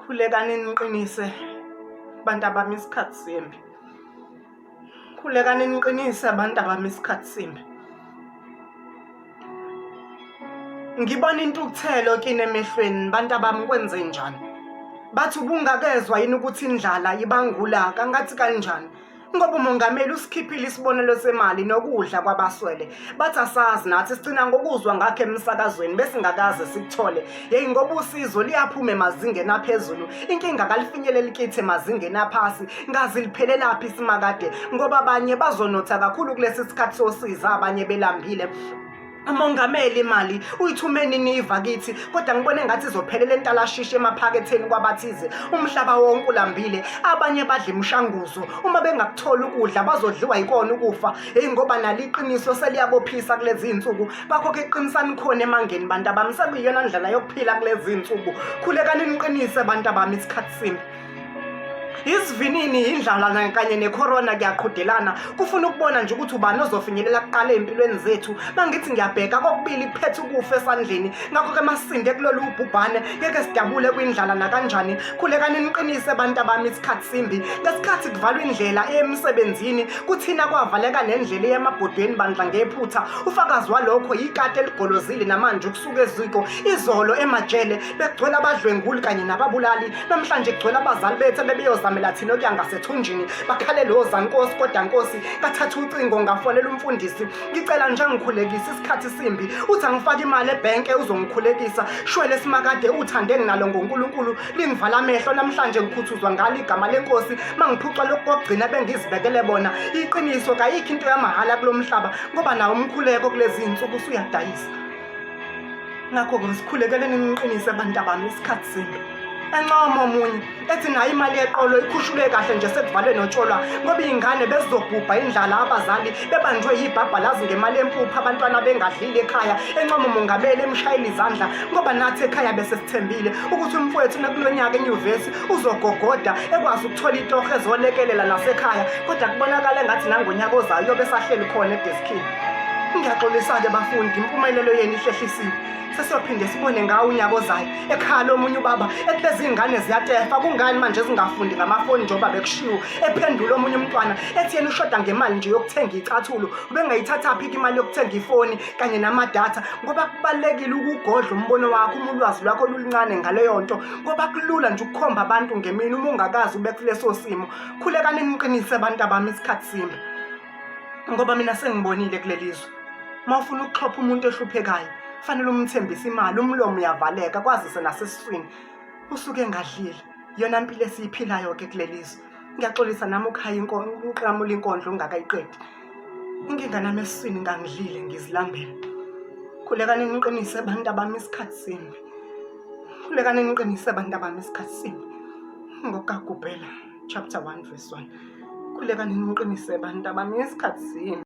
Khulekani niqinise bantabami isikhathi simbi. Khulekani niqinise bantabami isikhathi simbi. Ngibona intukuthelo kini emehlweni bantabami kwenze njani? Bathi ubungakezwa yini ukuthi indlala ibangula kangathi kanjani? Ngoba umongameli usikhiphile isibonelo semali nokudla kwabaswele. Bathi asazi nathi sigcina ngokuzwa ngakho emsakazweni besingakaze sikuthole. Yeyi ngoba usizo liyaphuma emazingeni aphezulu, inkinga kalifinyeleli kithi emazingeni aphasi. Ngazi liphelelaphi isimakade ngoba abanye bazonotha kakhulu kulesi sikhathi sosiza abanye belambile. Umongameli imali uyithume nini iva kithi kodwa ngibone ngathi izophelela entalashishi emaphaketheni kwabathize umhlaba wonke ulambile abanye badla imishanguzo uma bengakutholi ukudla bazodliwa yikona ukufa heyi ngoba nalo iqiniso seliyabophisa kulezi zinsuku ngakho-ke qinisani khona emangeni bantu abami sekuyiyona ndlela yokuphila kulezi zinsuku khulekani niqinise bantu abami isikhathi simbi Isivinini indlala kanye necorona kuyaqhudelana kufuna ukubona nje ukuthi ubani ozofinyelela kuqala ey'mpilweni zethu mangithi ngiyabheka kokubili kuphethe ukufa esandleni ngakho-ke masinde kulolu bhubhane ngeke sidabule kwindlala nakanjani khulekani niqinise abantu abami isikhathi simbi ngesikhathi kuvalwa indlela emsebenzini kuthina kwavaleka nendlela eyemabhodweni bandla ngephutha ufakazi walokho yikati eligolozile namanje ukusuka eziko izolo emajele bekugcwele abadlwenguli kanye nababulali Namhlanje kugcwele abazali bethu ebebeyozamela thina okuya ngasethunjini bakhalele ozankosi kodwa nkosi kathatha ucingo ngafonela umfundisi ngicela nje angikhulekise isikhathi simbi uthi angifake imali ebhenke uzongikhulekisa shwele simakade uthande nginalo ngoNkulunkulu lingivala amehlo namhlanje ngikhuthuzwa ngalo igama lenkosi mangiphucwa lokhu kokugcina bengizibekele bona iqiniso kayikho into yamahhala kulomhlaba ngoba nawo umkhuleko kulezi zinsuku usuyadayisa Ngakho-ke sikhulekeleni niqinise bantabami isikhathi simbi. Encoma omunye ethi nayo imali yeqolo ikhushulwe kahle nje sekuvalwe notsholwa ngoba iy'ngane bezizobhubha indlala abazali bebanjwe yibhabhalazi ngemali empuphu abantwana bengadlile ekhaya encoma umongameli emshayela izandla ngoba nathi ekhaya bese sithembile ukuthi umfowethu nakulo nyaka enyuvesi uzogogoda ekwazi ukuthola itoho ezolekelela nasekhaya kodwa kubonakala engathi nangonyaka ozayo uyobe esahleli khona edeskini Ngiyaxolisa-ke bafundi, impumelelo yenu ihlehlisiwe. Sesiyophinde sibone ngawo unyaka ozayo. Ekhaya lomunye ubaba ethi lezi ngane ziyatefa, kungani manje zingafundi ngamafoni njengoba bekushiwo. Ephendula omunye umntwana ethi yena ushoda ngemali nje yokuthenga icathulo. Ubengayithathaphi-ke imali yokuthenga ifoni kanye namadatha ngoba kubalulekile ukugodla umbono wakho uma ulwazi lwakho luluncane ngaleyo nto ngoba kulula nje ukukhomba abantu ngemini uma ungakazi ube kuleso simo. Khulekani niqinise bantu abami isikhathi simbi. Ngoba mina sengibonile kuleli zwe uma ufuna ukuxhopha umuntu ohluphekayo fanele umthembise imali umlomo uyavaleka kwazise nasesiswini usuke engadlile yona mpilo esiyiphilayo-ke kuleli zwe ngiyaxolisa nami ukhaya uqamula inkondlo ungakayiqedi inkinga nami esiswini ngangidlile ngizilambele khulekani niqinise abantu abami isikhathi simbi khulekani niqinise abantu abami isikhathi simbi ngokukagubhela chapter 1 verse 1 khulekani niqinise bantu abami isikhathi simbi.